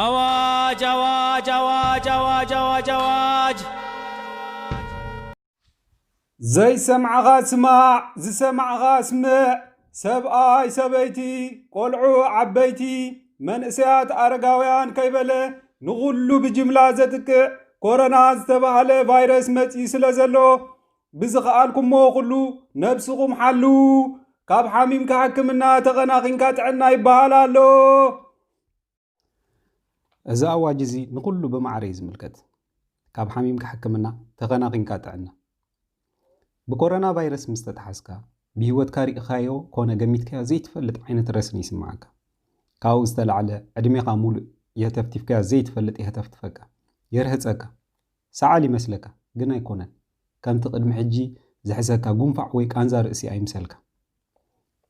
ኣዋጅ ኣዋጅ ኣዋጅ ኣዋጅ ኣዋጅ ኣዋጅ። ዘይሰማዕኻ ስማዕ፣ ዝሰማዕኻ ስምዕ። ሰብኣይ ሰበይቲ፣ ቆልዑ ዓበይቲ፣ መንእሰያት ኣረጋውያን ከይበለ ንኹሉ ብጅምላ ዘጥቅዕ ኮረና ዝተባህለ ቫይረስ መጺኡ ስለ ዘሎ፣ ብዝኸኣልኩሞ ኩሉ ነብስኹም ሓልዉ። ካብ ሓሚምካ ሕክምና፣ ተቐናኺንካ ጥዕና ይበሃል ኣሎ። እዚ ኣዋጅ እዚ ንኹሉ ብማዕረ እዩ ዝምልከት። ካብ ሓሚምካ ሕክምና፣ ተኸናኺንካ ጥዕና። ብኮሮና ቫይረስ ምስ ተተሓዝካ፣ ብህይወትካ ርኢኻዮ ኮነ ገሚትካዮ ዘይትፈልጥ ዓይነት ረስኒ ይስምዓካ። ካብኡ ዝተላዕለ፣ ዕድሜኻ ሙሉእ የህተፍቲፍካዮ ዘይትፈልጥ የህተፍትፈካ፣ የርህጸካ። ሰዓል ይመስለካ፣ ግን ኣይኮነን። ከምቲ ቅድሚ ሕጂ ዝሕዘካ ጉንፋዕ ወይ ቃንዛ ርእሲ ኣይምሰልካ።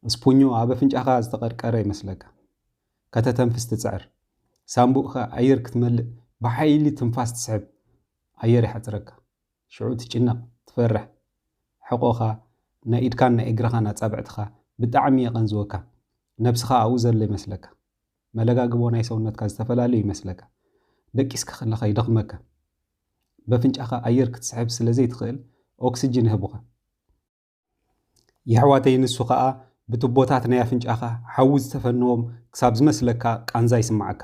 ስፑኞ ኣብ ኣፍንጫኻ ዝተቐርቀረ ይመስለካ። ከተተንፍስ ትጽዕር። ሳንቡእኻ ኣየር ክትመልእ ብሓይሊ ትንፋስ ትስሕብ። ኣየር ይሓጽረካ። ሽዑ ትጭነቕ፣ ትፈርሕ። ሕቖኻ፣ ናይ ኢድካን ናይ እግርኻን ኣጻብዕትኻ ብጣዕሚ የቐንዝወካ። ነብስኻ ኣብኡ ዘሎ ይመስለካ። መለጋግቦ ናይ ሰውነትካ ዝተፈላለዩ ይመስለካ። ደቂስካ ከለኻ ይደኽመካ። በፍንጫኻ ኣየር ክትስሕብ ስለ ዘይትኽእል ኦክስጅን ይህቡኻ። የሕዋተይ፣ ንሱ ኸኣ ብቱቦታት ናይ ኣፍንጫኻ ሓዊ ዝተፈንዎም ክሳብ ዝመስለካ ቃንዛ ይስምዓካ።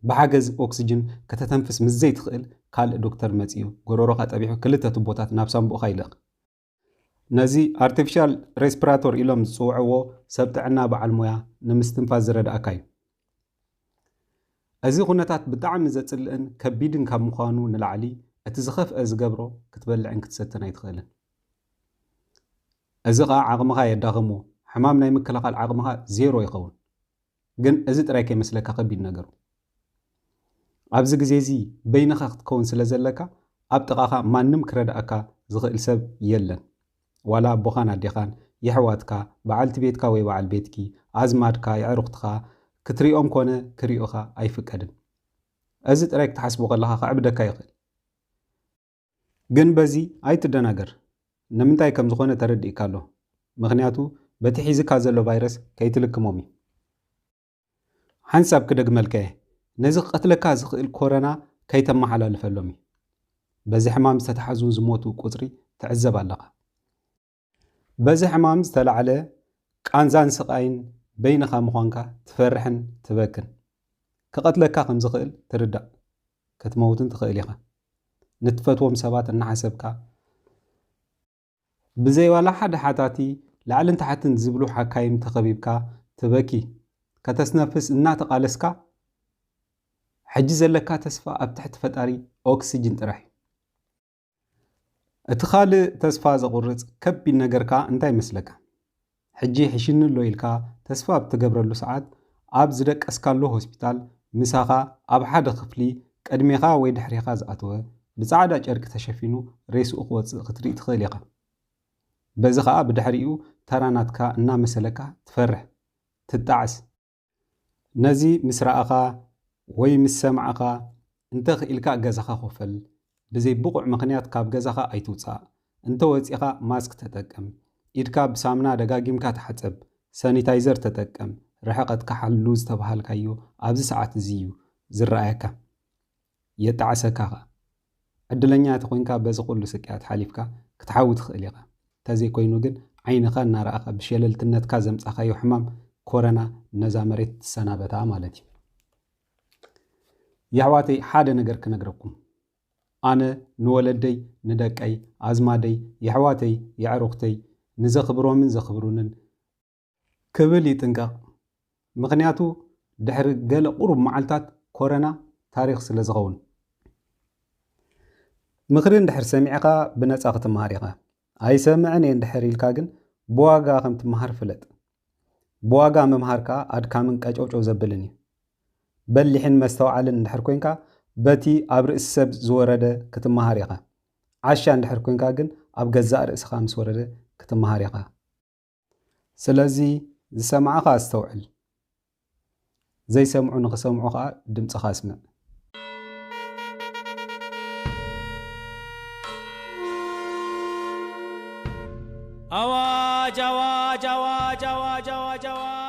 ብሓገዝ ኦክስጅን ከተተንፍስ ምስ ዘይትኽእል፣ ካልእ ዶክተር መጺኡ ጎረሮኻ ጠቢሑ ክልተ ቱቦታት ናብ ሳንቡእኻ ይልእኽ። ነዚ ኣርቲፊሻል ሬስፒራቶር ኢሎም ዝጽውዕዎ ሰብ ጥዕና በዓል ሞያ ንምስትንፋስ ዝረድኣካ እዩ። እዚ ኩነታት ብጣዕሚ ዘጽልእን ከቢድን ካብ ምዃኑ ንላዕሊ፣ እቲ ዝኸፍአ ዝገብሮ ክትበልዕን ክትሰትን ኣይትኽእልን። እዚ ኸኣ ዓቕምኻ የዳኽሞ፣ ሕማም ናይ ምክልኻል ዓቕምኻ ዜሮ ይኸውን። ግን እዚ ጥራይ ከይመስለካ ከቢድ ነገሩ። ኣብዚ ግዜ እዚ በይንኻ ክትከውን ስለ ዘለካ፣ ኣብ ጥቓኻ ማንም ክረድኣካ ዝኽእል ሰብ የለን። ዋላ ኣቦኻን ኣዴኻን፣ የሕዋትካ፣ በዓልቲ ቤትካ ወይ በዓል ቤትኪ፣ ኣዝማድካ፣ የዕሩኽትኻ ክትሪኦም ኮነ ክሪኡኻ ኣይፍቀድን። እዚ ጥራይ ክትሓስቦ ከለኻ ከዕብደካ ይኽእል። ግን በዚ ኣይትደናገር። ንምንታይ ከም ዝኾነ ተረዲእካ ኣሎ። ምኽንያቱ በቲ ሒዝካ ዘሎ ቫይረስ ከይትልክሞም እዩ። ሓንሳብ ክደግመልካ እየ። ነዚ ክቐትለካ ዝኽእል ኮረና ከይተመሓላልፈሎም እዩ። በዚ ሕማም ዝተተሓዙን ዝሞቱ ቁጽሪ ትዕዘብ ኣለኻ። በዚ ሕማም ዝተላዕለ ቃንዛን ስቓይን በይንኻ ምዃንካ ትፈርሕን ትበክን። ክቐትለካ ከም ዝኽእል ትርዳእ። ክትመውትን ትኽእል ኢኻ። ንትፈትዎም ሰባት እናሓሰብካ፣ ብዘይ ዋላ ሓደ ሓታቲ ላዕልን ታሕትን ዝብሉ ሓካይም ተኸቢብካ ትበኪ። ከተስነፍስ እናተቓለስካ፣ ሕጂ ዘለካ ተስፋ ኣብ ትሕቲ ፈጣሪ ኦክስጅን ጥራሕ እዩ። እቲ ካልእ ተስፋ ዘቑርጽ ከቢድ ነገር ከኣ እንታይ ይመስለካ? ሕጂ ሕሽኒ ኣሎ ኢልካ ተስፋ ኣብ ትገብረሉ ሰዓት፣ ኣብ ዝደቀስካሉ ሆስፒታል ምሳኻ ኣብ ሓደ ክፍሊ ቅድሜኻ ወይ ድሕሬኻ ዝኣተወ ብጻዕዳ ጨርቂ ተሸፊኑ ሬስኡ ክወጽእ ክትርኢ ትኽእል ኢኻ። በዚ ኸኣ ብድሕሪኡ ተራ ናትካ እናመሰለካ ትፈርሕ፣ ትጣዕስ። ነዚ ምስ ረኣኻ ወይ ምስ ሰማዕኻ፣ እንተ ኽኢልካ ገዛኻ ኮፈል፣ ብዘይ ብቑዕ ምኽንያት ካብ ገዛኻ ኣይትውጻእ፣ እንተ ወጺኻ ማስክ ተጠቀም፣ ኢድካ ብሳምና ደጋጊምካ ተሓጸብ፣ ሳኒታይዘር ተጠቀም፣ ርሕቐትካ ሓሉ ዝተባሃልካዮ ኣብዚ ሰዓት እዚ እዩ ዝረኣየካ። የጣዕሰካ ኸኣ። ዕድለኛ እንተኾይንካ በዚ ኩሉ ስቅያት ሓሊፍካ ክትሓዊ ትኽእል ኢኻ። እንተዘይኮይኑ ግን ዓይንኻ እናረኣኻ ብሸለልትነትካ ዘምጻኻዮ ሕማም ኮረና ነዛ መሬት ትሰናበታ ማለት እዩ። የሕዋተይ ሓደ ነገር ክነግረኩም። ኣነ ንወለደይ፣ ንደቀይ፣ ኣዝማደይ፣ የሕዋተይ፣ የዕሩኽተይ፣ ንዘኽብሮምን ዘኽብሩንን ክብል ይጥንቀቕ። ምኽንያቱ ድሕሪ ገለ ቁሩብ መዓልታት ኮረና ታሪኽ ስለ ዝኸውን። ምኽሪ እንድሕር ሰሚዕኻ ብነጻ ክትመሃር ኢኻ። ኣይሰምዕን እየ እንድሕር ኢልካ ግን ብዋጋ ከም ትመሃር ፍለጥ። ብዋጋ ምምሃር ከኣ ኣድካምን ቀጨውጨው ዘብልን እዩ። በሊሕን መስተውዓልን እንድሕር ኮይንካ በቲ ኣብ ርእሲ ሰብ ዝወረደ ክትመሃር ኢኻ። ዓሻ እንድሕር ኮይንካ ግን ኣብ ገዛእ ርእስኻ ምስ ወረደ ክትመሃር ኢኻ። ስለዚ ዝሰማዕኻ ኣስተውዕል። ዘይሰምዑ ንኽሰምዑ ኸኣ ድምፅኻ ኣስምዕ። ኣዋጅ ኣዋጅ ኣዋጅ ኣዋጅ ኣዋጅ ኣዋጅ።